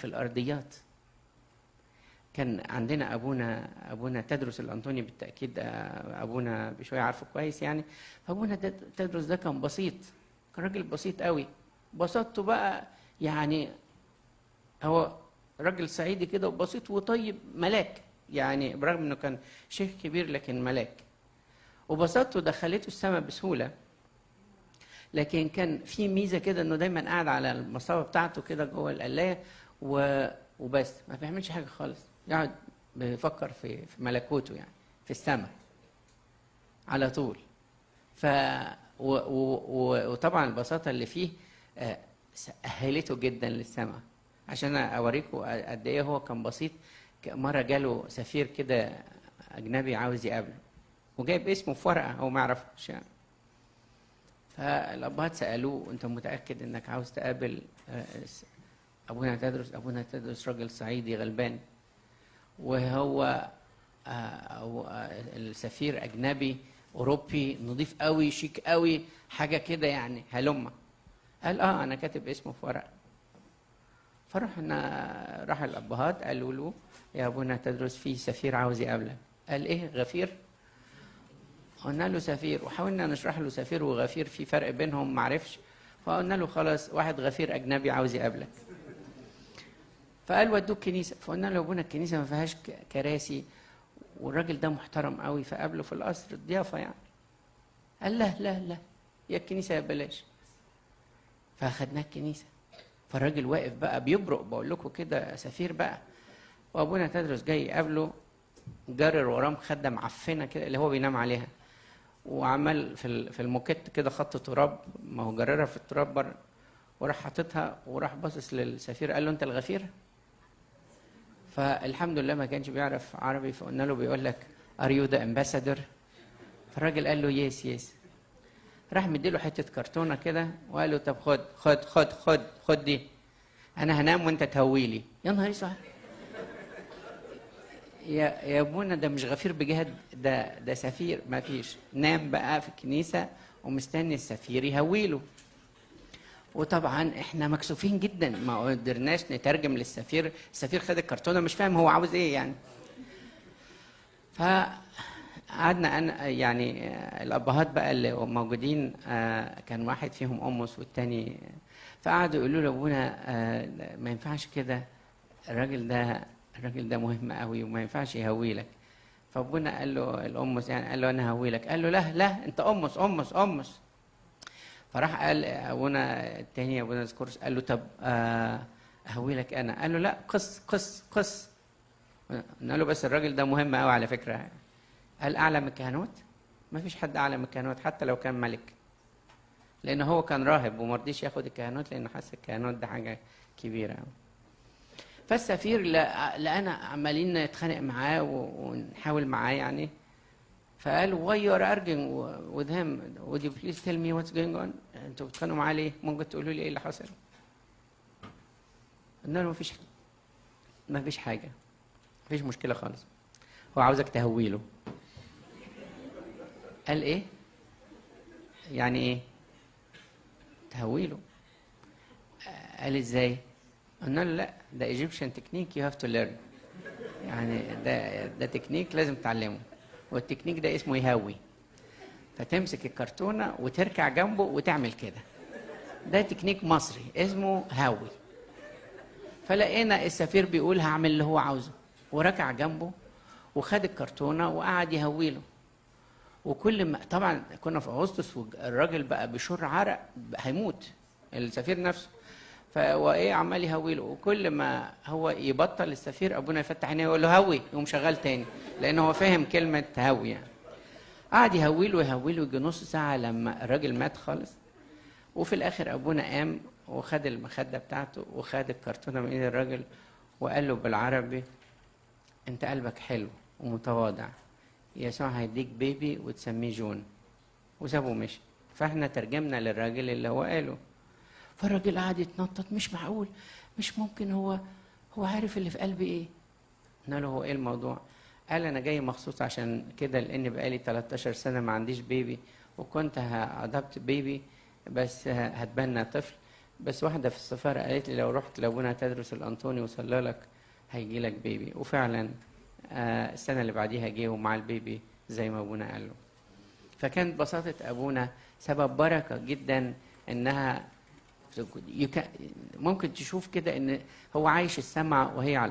في الارضيات. كان عندنا ابونا تدرس الانطوني، بالتاكيد ابونا بشوية عارفه كويس يعني. فابونا تدرس ده كان بسيط، كان راجل بسيط قوي، بساطته بقى يعني هو راجل صعيدي كده وبسيط وطيب، ملاك يعني، برغم انه كان شيخ كبير لكن ملاك، وبساطته دخلته السماء بسهولة. لكن كان في ميزة كده انه دايما قاعد على المصطبه بتاعته كده جوه القلايه وبس، ما بيعملش حاجة خالص، يقعد بيفكر في ملكوته يعني في السماء على طول. ف وطبعا البساطة اللي فيه اهلته جدا للسماء. عشان اوريكم قد ايه هو كان بسيط، مرة جاله سفير كده اجنبي عاوز يقابله، وجايب اسمه في ورقة هو ما يعرفش يعني. فالابهات سالوه انت متاكد انك عاوز تقابل ابونا تدرس؟ ابونا تدرس راجل صعيدي غلبان، وهو السفير اجنبي اوروبي نظيف قوي شيك قوي حاجة كده يعني هلمه. قال اه انا كاتب اسمه في ورقة. فرحنا، راح الابهات قالوا له يا ابونا تدرس في سفير عاوز يقابلك. قال ايه غفير؟ قلنا له سفير، وحاولنا نشرح له سفير وغفير في فرق بينهم ما عرفش، فقلنا له خلاص واحد غفير اجنبي عاوز يقابلك. فقال ودوه الكنيسة، فقلنا له يا ابونا الكنيسة ما فيهاش كراسي، والراجل ده محترم قوي، فقابله في القصر الضيافة يعني. قال لا لا لا يا الكنيسة يا بلاش. فاخدناه الكنيسة، فالراجل واقف بقى بيبرق، بقول لكم كده سفير بقى، وابونا تدرس جاي يقابله، جرر وراه مخده معفنه كده اللي هو بينام عليها، وعمل في الموكيت كده خط تراب، ما هو جررها في التراب بره، وراح حاططها وراح باصص للسفير قال له انت الغفير؟ فالحمد لله ما كانش بيعرف عربي، فقلنا له بيقول لك are you the ambassador؟ فالراجل قال له yes yes. راح مديله حتة كرتونة كده وقال له طب خد خد خد خد خد دي، انا هنام وانت تهويلي. يا نهار اسود يا ابونا، ده مش غفير بجهد، ده سفير. ما فيش، نام بقى في الكنيسة ومستني السفير يهويله. وطبعا احنا مكسوفين جدا، ما قدرناش نترجم للسفير، السفير خد الكرتونه مش فاهم هو عاوز ايه يعني. فقعدنا انا يعني الابهات بقى اللي موجودين، كان واحد فيهم امس والتاني، فقعدوا يقولوا لابونا ما ينفعش كده، الراجل ده مهم قوي وما ينفعش يهويلك. فابونا قال له الامس يعني، قال له انا ههويلك. قال له لا لا انت امس امس امس. فراح قال ابونا التاني ابونا سكورس قال له طب اهويلك انا. قال له لا قص قص قص. قلنا له بس الراجل ده مهم قوي على فكرة. قال اعلى من الكهنوت؟ ما فيش حد اعلى من الكهنوت حتى لو كان ملك، لان هو كان راهب وما رضيش ياخد الكهنوت لانه حس الكهنوت ده حاجة كبيرة. فالسفير لقانا عمالين نتخانق معاه ونحاول معاه يعني، فقال why you are arguing with him, would you please tell me what's going on؟ انتوا بتتخانقوا معاه ليه؟ ممكن تقولوا لي ايه اللي حصل؟ قلنا له مفيش حاجة، مفيش مشكلة خالص، هو عاوزك تهويله. قال ايه؟ يعني ايه؟ تهويله. قال ازاي؟ قلنا له لا ده Egyptian technique you have to learn، يعني ده تكنيك لازم تتعلمه، والتكنيك ده اسمه يهوي. فتمسك الكرتونه وتركع جنبه وتعمل كده، ده تكنيك مصري اسمه هوي. فلقينا السفير بيقول هعمل اللي هو عاوزه، وركع جنبه وخد الكرتونه وقعد يهويله. وكل ما طبعا كنا في اغسطس والراجل بقى بشر عرق هيموت السفير نفسه، فهو ايه عمال يهويله، وكل ما هو يبطل السفير ابونا يفتح عينيه ويقول له هوي، يقوم شغال تاني لان هو فاهم كلمة هوي يعني. قعد يهويله يهويله يجي نص ساعة لما الراجل مات خالص. وفي الاخر ابونا قام وخد المخدة بتاعته وخد الكرتونه من ايد الراجل وقال له بالعربي انت قلبك حلو ومتواضع، يسوع هيديك بيبي وتسميه جون، وسابه ومشي. فاحنا ترجمنا للراجل اللي هو قاله. فالراجل قعد يتنطط، مش معقول، مش ممكن، هو عارف اللي في قلبي ايه. قلنا له هو ايه الموضوع؟ قال انا جاي مخصوص عشان كده، لان بقالي 13 سنة ما عنديش baby، وكنت ه adopt baby بس هتبنى طفل، بس واحدة في السفارة قالت لي لو رحت لابونا تدرس الانطوني وصلى لك هيجي لك baby. وفعلا السنة اللي بعديها جه ومع ال baby زي ما ابونا قال له. فكانت بساطة ابونا سبب بركة جدا، انها ممكن تشوف كده ان هو عايش السماء وهي على